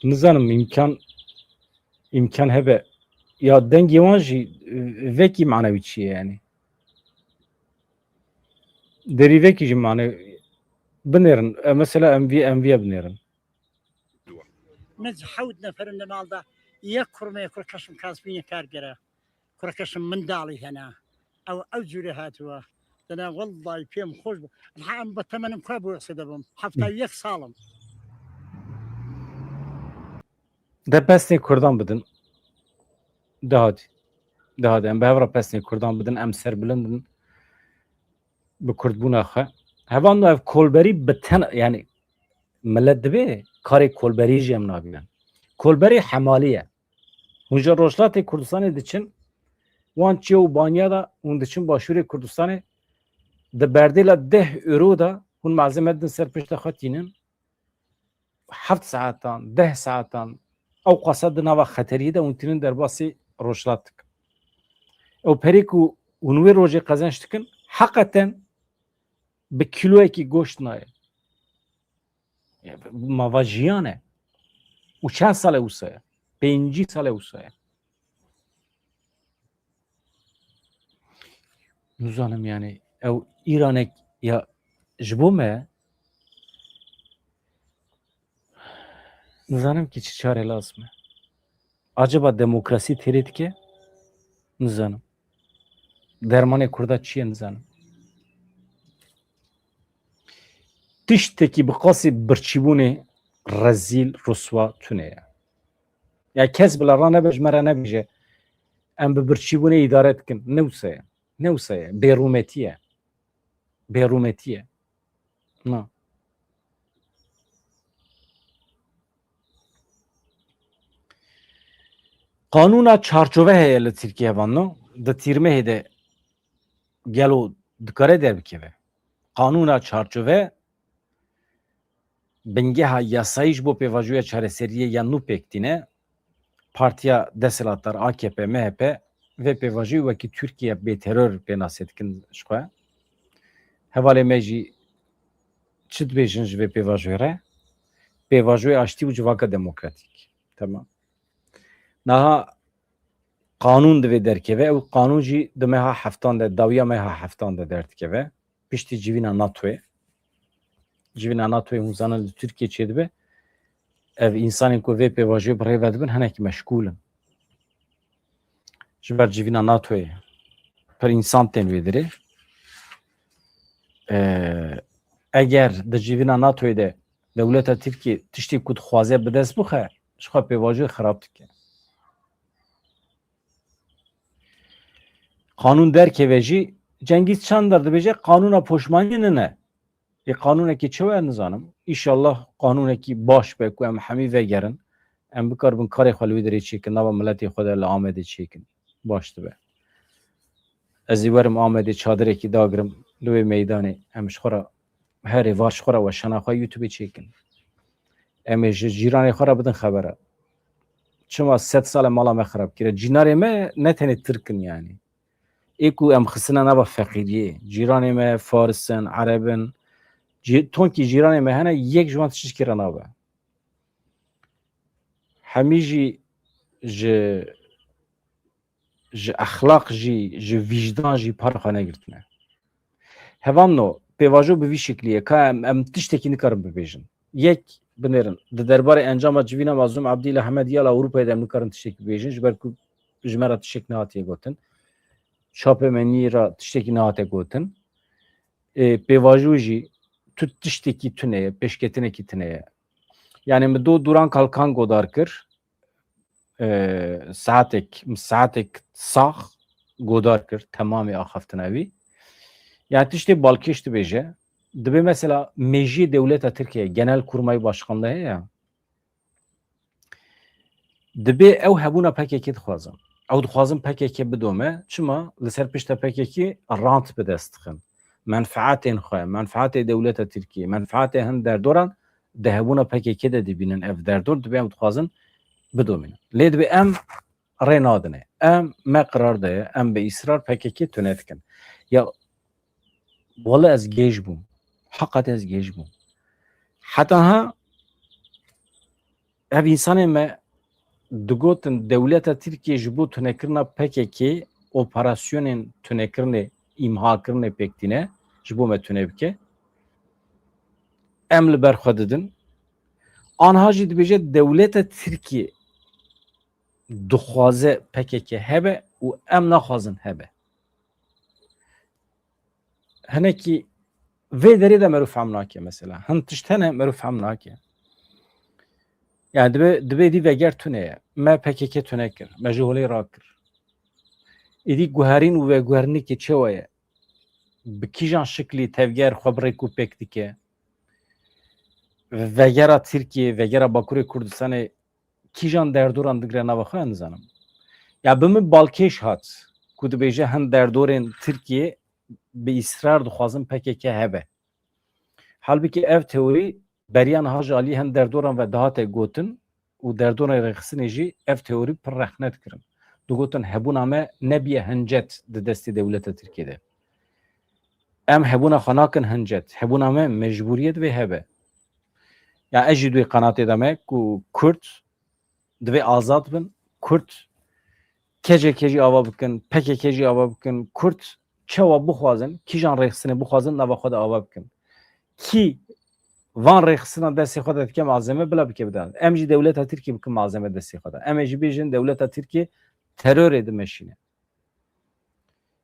Nizanim îmkan îmkan hebe. Ya dengê wan jî, e, vekî manewî çi ye yani? Derî vekî jî mane binêrin. E, mesela em vî, em vîye binêrin. Min hewt neferin li mal da, yek kurmê kurkeşim Kasmînê kar gere. Kurkeşim min dalî hene. Ew, ew cûrê hatiwe. Dene wellahî pêm xweş bû. Niha em bi temenim ku bû sedebim. Hefta yek salim. De pesnê Kurdan bidin. De hadi. De hadi. Em bi hev re pesnê Kurdan bidin. Em serbilind in bi Kurdbûna xwe. Hevalno ev kolberî bi ten, yani millet dibê karê kolberî jî em nabînin. Kolberî hemalî ye. Hûn ji Rojhilatê Kurdistanê diçin, wan çiyo û banya da hûn diçin Başûrê Kurdistanê, di berdêla deh euro da hûn malzeme din ser pişta xwe tînin, heft saetan, deh saetan, ew qasa di nava xeteriyê de hûn tînin derbasî Rojhilat dikin. Ew perê ku hûn wê rojê qezenç dikin, heqeten bi kîloyekî goşt nayê. Ya, mava jiyan e. Û çend sal e wisa ye? Pêncî sal e wisa ye. Nizanim yani, ew Îranek ya ji bo me, nizanim ki çi çare lazim e. Acaba demokrasî têrê dike? Nizanim. Dermanê Kurda çi ye nizanim. Tiştekî bi qasî birçîbûnê rezîl, ruswa tune ye. Ya kes bila ranebe ji me re nebêje, em bi birçîbûnê îdare dikin. Ne wisa ye. Ne wisa ye. Bêrûmetî ye. Bêrûmetî ye. Na. Qanûna çarçove heye li Tirkiye, vanno. Di tîrmehê de gelo dikare derbikeve? Qanûna çarçove bingeha yasayî ji bo pêvajoya çareseriyê ya nû pêk tîne. Partiya desthilatdar A K P, M H P vê pêvajoyê wekî Tirkiye bêteror pênasê dikin ji xwe. Hevalê me jî çi dibêjin ji vê pêvajoyê re? Pêvajoyê aştî û civaka demokratîk. Tamam. Niha qanûn divê derkeve. Ew qanûn jî di meha heftan de, dawiya meha heftan de derdikeve. Piştî civîna NATOyê. Civîna NATOyê hûn zanin li Tirkiye çêdibe. Ev însanên ku vê pêvajoyê bi rê ve dibin hinekî meşgûl in. Ji ber civîna NATOyê pir însan tên wê dirê. Ee, eger di civîna NATOyê de dewleta Tirkiye tiştê ku dixwaze bi dest bixe, ji xwe pêvajoyê xirab dike. Qanûn derkeve jî, Cengîz Çandar dibêje, qanûna poşmanî nine. Ê qanûnekî çi ye nizanim. Îşallah qanûnekî baş be ku em hemî vegerin. Em bikaribin karê xwe li wê derê çêkin, nava miletê xwe de li Amedê çêkin. Baş dibe. Ez ê werim Amedê çadirekî dagirim li wê meydanê. Em ji xwe re herê var ji xwe re weşana xwe YouTubeê çêkin. Em ê ji cîranê xwe re bidin xebera. Çima sed sal e mala me xirab kire. Cînarê me ne tenê Tirk in yani. Ê ku em xistine nava feqîriyê. Cîranê me Faris in, Ereb in. Cî-, tonkî cîranê me hene, yek ji wan tiştekî re nabe. Hemî jî ji, ji exlaq jî, ji vîjdan jî para xwe negirtine. Hevalno, pêvajo bi vî şeklî ye. Ka em, em tiştekî nikarin bibêjin. Yek, binêrin. Di derbarê encama civîna Mazlûm Ebdî li Hemedî ya li Ewropayê de em nikarin tiştekî bibêjin, ji ber ku ji me re tiştek nehatiye gotin. Çapemeniyê re tiştekî nehate gotin. Ê, pêvajo jî tu tiştekî tune ye, pêşketinekî tune ye. Yani min do Duran Kalkan godar kir. E, saetek, min saetek sax godar kir, temamê axaftina wî. Yani tiştê balkêş dibêje, dibê mesela mêjiyê dewleta Tirkiye, Genelkurmay Başkanlığı heye ya, dibê ew hebûna P K K dixwazin. Ew dixwazin P K K bidome, çima? Li ser pişta P K K rant bi dest dixin. Menfaetên xwe, menfaetê dewleta Tirkiye, menfaetê hin derdoran di hebûna P K K de dibînin ev derdor, dibê em dixwazin bidomînin. Lê dibê em rê nadine. Em me qirar daye, em bi îsrar P K K tune dikin. Ya wele ez gêj bûm. Heqet ez gêj bûm. Heta ha Ev însanên me digotin dewleta Tirkiyê ji bo tunekirina P K K operasyonên tunekirinê, îmhakirinê pêk tîne, ji bo me tune bike. Em li ber xwe didin. Anha jî dibêje dewleta Tirkiyê dixwaze P K K hebe û em naxwazin hebe. Hinekî vê derê de meriv fehm nake mesela. Hin tişt hene meriv fehm nake. Yani dibe, dibe dî veger tune ye. Me P K K tune kir. Me ji holê rakir. Êdî guherîn û veguherinekê çewa ye? Bi kîjan şiklî tevger xwe bi rêk û pêk dike? Vegera Tirkiyê, vegera Bakurê Kurdistanê kîjan derdoran digre nava xwe, ez nizanim. Ya bi min balkêş hat ku dibêje hin derdorên Tirkiyê bi îsrar dixwazin P K K hebe. Halbikî ev teorî beriya niha ji alî hin derdoran ve dihate gotin û derdorên rêxistinê jî ev teorî pir rexne dikirin. Digotin hebûna me nebiye hincet di destê dewleta Tirkiyê de. Em hebûna xwe nakin hincet. Hebûna me mecbûriyet vê hebe. Ya ez jî di wê qenatê de me ku Kurd divê azad bin, Kurd kecekê jî ava bikin, P K K jî ava bikin, Kurd çawa bixwazin, kîjan rêxistinê bixwazin, nava xwe de ava bikin. Kî van rêxistina destê xwe de dike malzeme bila bike bidan. Em jî dewleta Tirkiyê bikin malzeme destê xwe de. Em ê jî bêjin dewleta Tirkiyê terorê dimeşîne.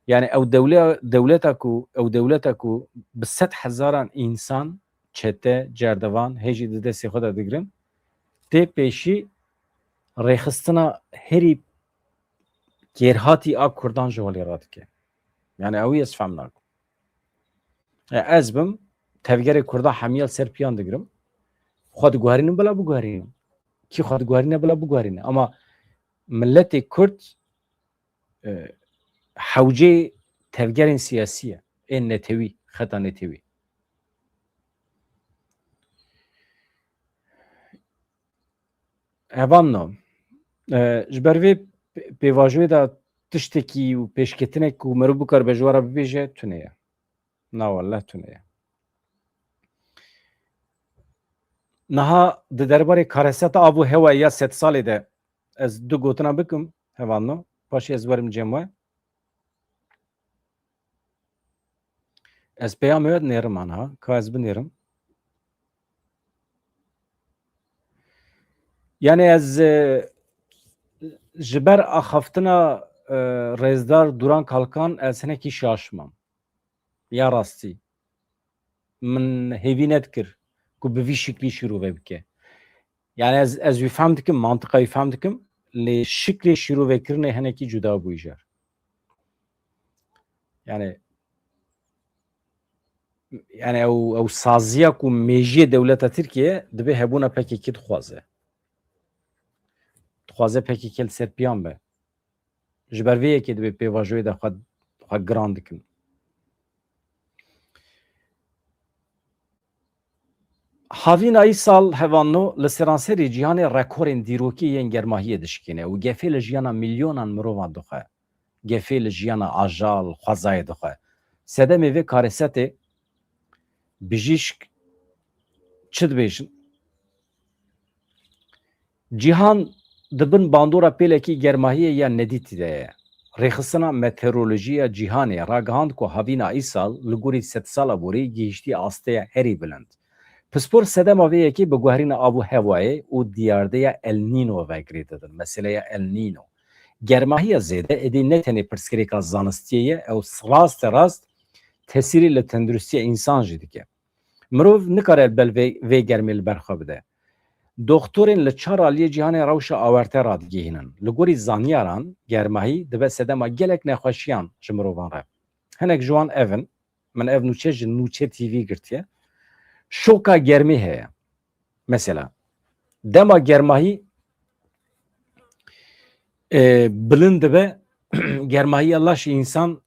Yani ew dewle-, dewleta ku, ew dewleta ku bi sed hezaran însan, çete, cerdevan hê jî di destê xwe de digirin, tê pêşî rêxistina herî kêrhatî a Kurdan ji holê radike. Yani ew ez fehm nakim. E, ez bim, tevgerê Kurda hemiya li ser piyan digirim. Xwe diguherînim, bila biguherînim. Kî xwe diguherîne, bila biguherîne. Ama miletê Kurd, e, hewceyê tevgerên siyasî ye. Ên netewî, xeta netewî. Hevalno, e, ji ber vê pê-, pêvajoyê de tiştekî û pêşketinek ku meriv bikaribe ji we re bibêje, tune ye. Na wallah, tune ye. Niha di derbarê kareseta av û hewa ya sed salê de ez du gotina bikim, hevalno, paşê ez werim cem we. Ez peyamê we dinêrim anha, ka ez binêrim. Yani ez, e, ji ber axaftina, e, rêzdar Duran Kalkan ez hinekî şaş mam. Ya rastî. Min hêvî nedikir ku bi vî şiklî şîrove bike. Yani ez, ez wî fehm dikim, mantiqa wî fehm dikim, lê şiklê şîrovekirinê hinekî cuda bû îcar. Yani, yani ew, ew saziya ku mêjiyê dewleta Tirkiye dibe hebûna P K K dixwaze. Dixwaze P K K li ser piyan be. Ji ber vê yekê divê pêvajoyê de xwe, xwe giran dikin. Havîna îsal hevalno li seranserê cîhanê rekorên dîrokî yên germahiyê dişikîne û gefê li jiyana milyonan mirovan dixwe. Gefê li jiyana ajal, xwezayê dixwe. Sedemê vê karesetê bijîşk çi dibêjin? Cîhan di bin bandora pêlekî germahiyê ya nedîtî de ye. Rêxistina Meteorolojî ya Cîhanê ragihand ku havîna îsal li gorî sedsala borî gihîştiye asteya herî bilind. Pispor sedema vê yekê bi guherîna av û hewayê û diyardeya El Nîno ve girê didin. Meseleya El Nîno. Germahiya zêde êdî ne tenê pirsgirêka zanistiyê ye, ew raste rast tesîrê li tenduristiya însan jî dike. Mirov nikare bel vê, vê germê li ber xwe bide. Doxtorên li çar aliyê cîhanê rewşa awarte radigihînin. Li gorî zanyaran, germahî dibe sedema gelek nexweşiyan ji mirovan re. Hinek ji wan ev in, min ev nûçe ji Nûçe T V girtiye. Şoka germê heye. Mesela, dema germahî, e, bilind dibe, germahiya laşê însan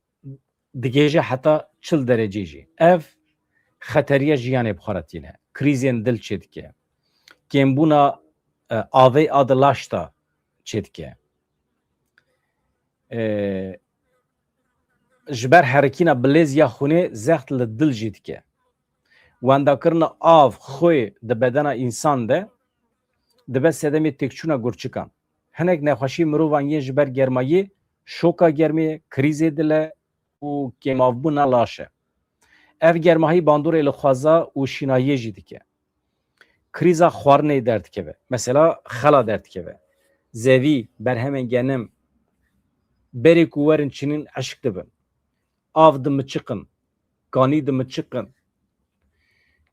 digihêje heta çil derecê jî. Ev xeteriya jiyanê bi xwe re tîne. Krîzên dil çêdike. Kêmbûna, e, avê a di laş de çêdike. E, ji ber herikîna bilêz ya xwînê zext li dil jî dike. Wendakirina av, xwê di bedena însan de dibe sedemê têkçûna gurçikan. Hinek nexweşî mirovan yên ji ber germayiyê, şoka germê, krîzê dile û kêmavbûna laş e. Ev germahî bandorê li xweza û şînayiyê jî dike. Krîza xwarinê derdikeve. Mesela xela derdikeve. Zevî, berhemên genim, berê ku werin çinîn eşk dibin. Av dimiçiqin, kanî dimiçiqin.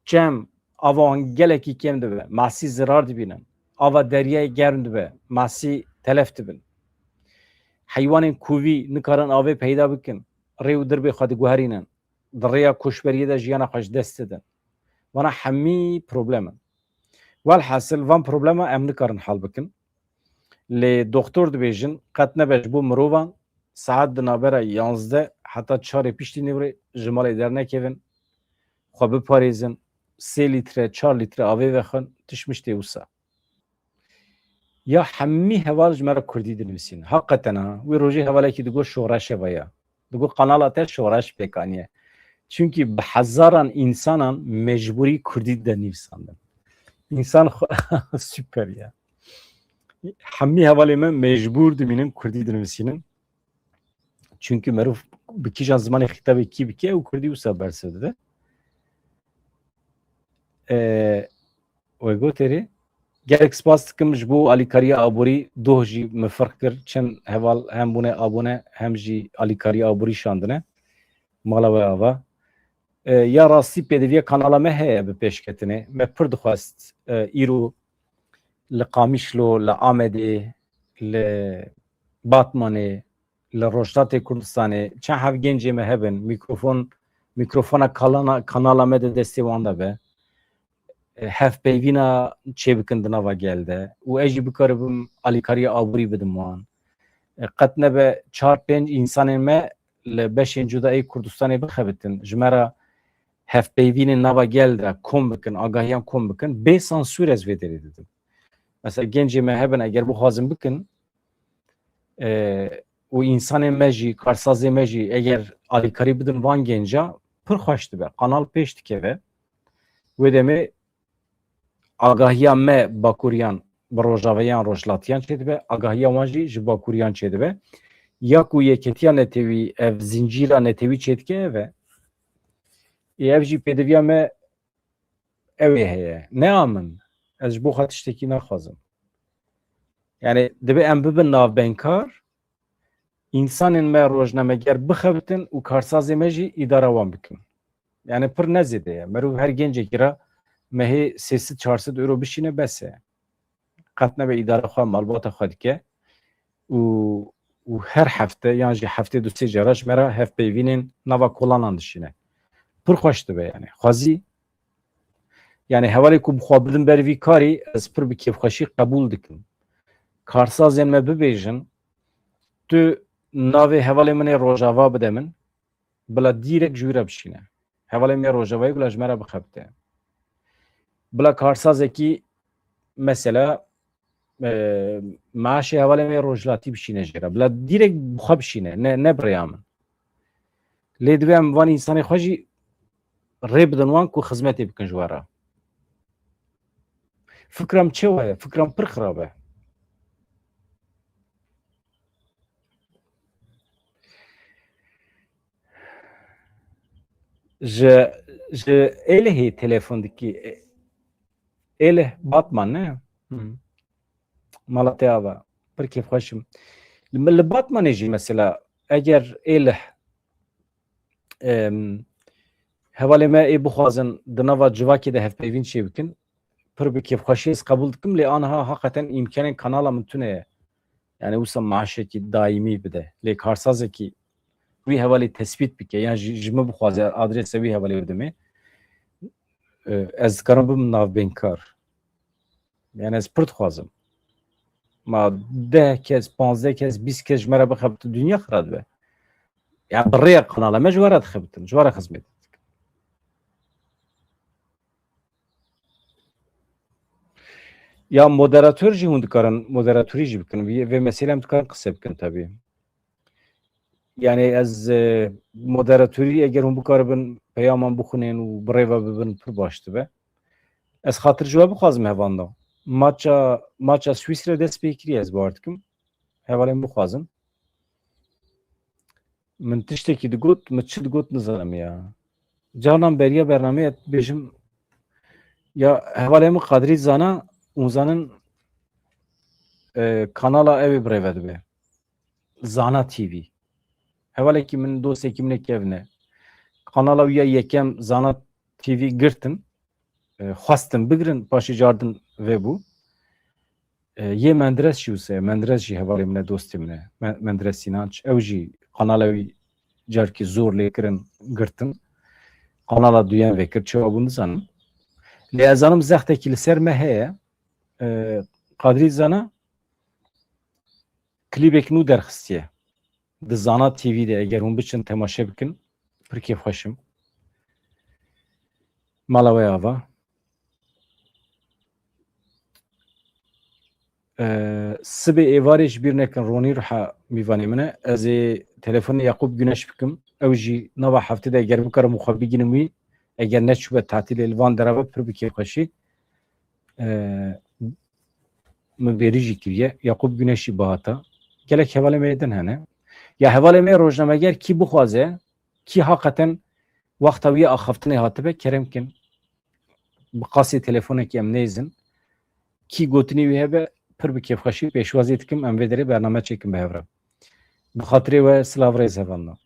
Çem, ava wan gelekî kêm dibe, masî zirar dibînin. Ava deryayê germ dibe, masî telef dibin. Heywanên kûvî nikarin avê peyda bikin, rê û dirbê xwe diguherînin. Di rêya koçberiyê de jiyana xwe ji dest didin. Vana hemî problem in. Welhasil van problema em nikarin hal bikin. Lê doktor dibêjin, qet nebe ji bo mirovan, saet di navbera yanzdeh heta çarê piştî nîvrê ji malê dernekevin, xwe biparêzin, sê lître, çar lître avê vexwin, tişt miştê wisa. Ya hemî heval ji me re kurdî dinivîsîn. Haqetena, wî rojê hevalekî digot şoreş e vaya. Digot kanala te şoreş pêk aniye. Çunkî bi hezaran însanan mecbûrî kurdî de nivîsandin. Însan xwe-, super ya. Hemî hevalê me mecbûr dimînin kurdî dinivîsînin. Çunkî merûv bi kîjan zimanê xîtabê kî bike û kurdî wisa bersiv dide. Ee, we goterê. Gelek spas dikim ji bo alîkariya aborî, doh jî min ferq kir. Çend heval hem bûne abone hem jî alîkariya aborî şandine. Mala we ava. Ee, ya rastî pêdiviya kanala me heye bi pêşketinê. Me pir dixwest, e, îro li Qamişlo, li Amedê, li Batmanê, li Rojhilatê Kurdistanê çend hev gencê me hebin, mîkrofon, mîkrofona kalana, kanala me di destê wan de be. E, hevpeyvîna çêbikin di nava gel de û ez jî bikaribim alîkariya aborî bidim wan. E, qet nebe çar pênc însanên me li beşên cuda ê Kurdistanê bixebitin, ji me re hevpeyvînên nava gel de kom bikin, agahiyan kom bikin, bê sansûr ez vê derê didim. Mesela gencê me hebin, eger bixwazin bikin, e, û însanên me jî, karsazê me jî eger alîkarî bidin van genca, pir xweş dibe. Kanal pêş dikeve. Wê demê agahiya me bakuriyan bi rojaveyan, rojhilatiyan çêdibe, agahiya wan jî ji bakuriyan çêdibe. Ya ku yeketiya netewî, ev zincîra netewî çêdike ev e. Ê, ev jî pêdiviya me ew ê heye. Ne a min. Ez ji bo xwe tiştekî naxwazim. Yani dibe em bibin navbenkar, însanên me rojnameger bixebitin û karsazê me jî îdara wan bikin. Yani pir ne zêde ye. Merûv her gencekî re mehê sê sed çar sed euro bişîne bes e. Qet nebe îdara xwe, malbata xwe dike û, û her hefte yan jî heftê du sê cara ji me re hevpeyvînên nava kolanan dişîne. Pir xweş dibe yani. Xwezî, yani hevalê ku bi xwe bidin ber vî karî, ez pir bi kêfxweşî qebûl dikim. Karsazên me bibêjin, tu navê hevalê min ê Rojava bide min, bila dîrek ji wî re bişîne. Hevalê min ê Rojavayê bila ji me re bixebite. Bila karsazekî, mesela, e, maaşê hevalê min ê Rojhilatî bişîne jê re. Bila dîrek bi xwe bişîne, ne, ne bi rêya min. Lê divê em van însanê xwe jî rê bidin wan ku xizmetê bikin ji we re. Fikra min çi ye? Fikra min pir xirab e. Ji, ji Êlihê telefon dikî. Ê-, Êlih Batman ne? Hı. Mala te ava. Pir kêfxweş im. Li, li Batmanê jî mesela eger Êlih, em, hevalê me ê bixwazin di nava civakê de hevpeyvîn çêbikin, pir bi kêfxweşî ez qebûl dikim, lê aniha heqeten îmkanên kanala min tune ye. Yani wisa maaşekî daîmî bide. Lê karsazekî wî hevalê tespît bike, yan ji, ji min bixwaze adresa wî hevalê bidimê, e, ez dikarim bibim navbeynkar. Yani ez pir dixwazim. Ma deh kes, panzdeh kes, bîst kes ji me re bixebitin, dinya xira dibe. Yani bi rêya kanala me ji we re dixebitin, ji we re xizmet dikin. Ya moderator jî hûn dikarin, moderatorî jî bikin. Vê, vê meselê em dikarin qise bikin tabii. Yani ez, e, moderatorî eger hûn bikaribin peyaman bixwînin û bi rê ve bibin pir baş dibe. Ez xatir ji we bixwazim hevanda. maça, maça Swîsre dest pê kiriye, ez bawer dikim. Hevalên bixwazin. Min tiştekî digot, min çi digot nizanim ya. Carnan beriya bernameyê bêjim, ya hevalê min Qadrî Zana, hûn zanin, e, kanala ew ê birêve dibe. Zana T V. Hevalekî min, dostekî min ê kevne. Kanala wî ya yekem Zana T V girtin. E, xwestin bigirin, paşê cardin vebû. E, yê Menderes jî wise, Menderes jî hevalê min e, dostê min e. Me-, Menderes Sînanç. Ew jî kanala wî carkî zor lê kirin, girtin. Kanala duyem vekir, çawa bû nizanim. Lê ez zanim zextekî li ser me heye. E, Qadrî Zana klîbek nû derxistiye. Di Zana T V de eger hûn biçin temaşe bikin, pir kêfxweş im. Mala we ava. Ee, sibê êvarê ji bîr nekin, Ronî Ruha mîvanê min e. Ez ê telefonê Yakup Güneş bikim. Ew jî nava heftê de eger bikarim û xwe bigînim wî, eger neçûbe tatîlê li van derava pir bi kêfxweşî. Ee, min bêrî jî kiriye. Yakup Güneş jî bihata. Gelek hevalê me din hene. Ya hevalê me rojnameger kî bixwaze, kî haqeten wexta wî ya axaftinê hatibe, kerem kin. Bi qasê telefonekî em nêzin. Kî gotinê wî hebe, pir bi kêfxweşî pêşwazî dikim, em vê derê bername çêkin bi hev re. Bi xatirê we silav rêz hevalno.